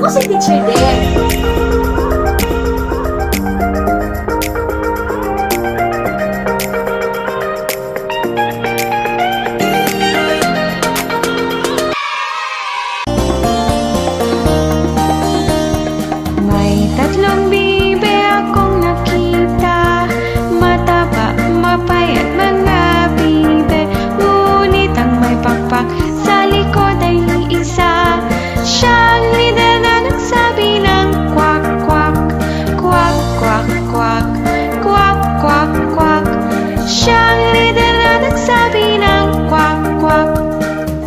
Ako si Teacher Deb. May tatlong bibe akong nakita. Mataba, mapayat mga bibe. Ngunit ang may pakpak sa likod ay isa. Siyang leader na nagsabi ng kwak kwak. Kwak kwak kwak. Kwak kwak kwak. Siyang leader na nagsabi ng kwak kwak.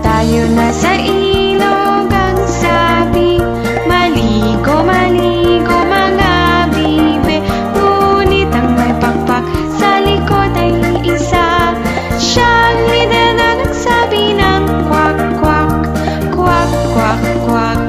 Tayo na sa ilog, ang sabi. Maligo, maligo, mga bibe. Ngunit ang may pakpak sa likod ay isa. Siyang leader na nagsabi ng kwak kwak. Kwak kwak kwak.